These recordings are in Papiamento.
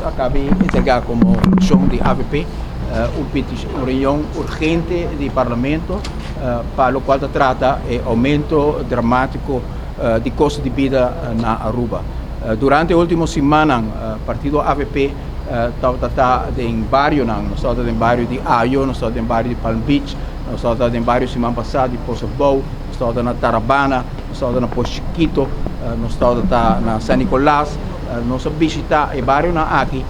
A caba di entrega como fraccion di AVP un reunion urgente di Parlamento pa locual ta trata e aumento dramatico di costo di bida na Aruba. Durante e ultimo siman, partido AVP tabata den bario, nos tabata den bario di Ayo, nos tabata den bario di Palm Beach, nos tabata den bario siman pasa di Pos Abou, nos tabata na Tarabana, nos tabata na Pos Chiquito, nos tabata na San Nicolas, nos a bishita e barionan aki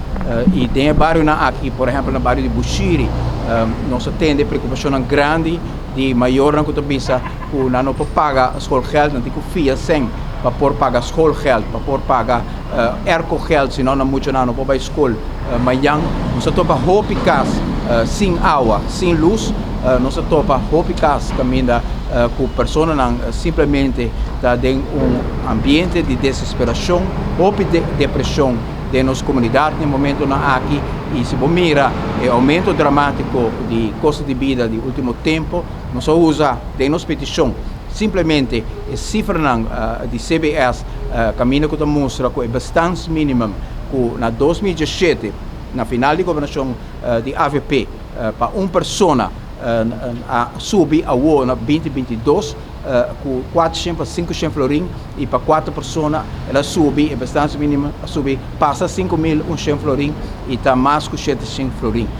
y den e barionan aki, por ehempel na bario di Bushiri, nos a tende preocupacionnan grandi di mayornan cu ta bisa cu nan no por paga schoolgeld, nan tin cu fia cen pa por paga schoolgeld, pa por paga airco geld, sino nan muchanan no por bay school mañan. Nos a topa hopi cas sin awa, sin luz, nos a topa hopi cas caminda cu personanan simplemente ta den un ambiente di desesperacion, hopi depresion den nos comunidad na e momentonan aki. Y si bo mira e aumento dramatico di costo di bida di ultimo tempo, nos a usa den nos peticion simplemente e cifranan di CBS caminda cu ta mustra cu e bestaansminimum cu na 2017, na final di gobernacion di AVP, pa un persona a subi awo na 2022 cu 400 pa 500 florin y pa cuatro persona el a subi, e bestaansminimum a subi pasa 5100 florin y ta mas cu 700 florin.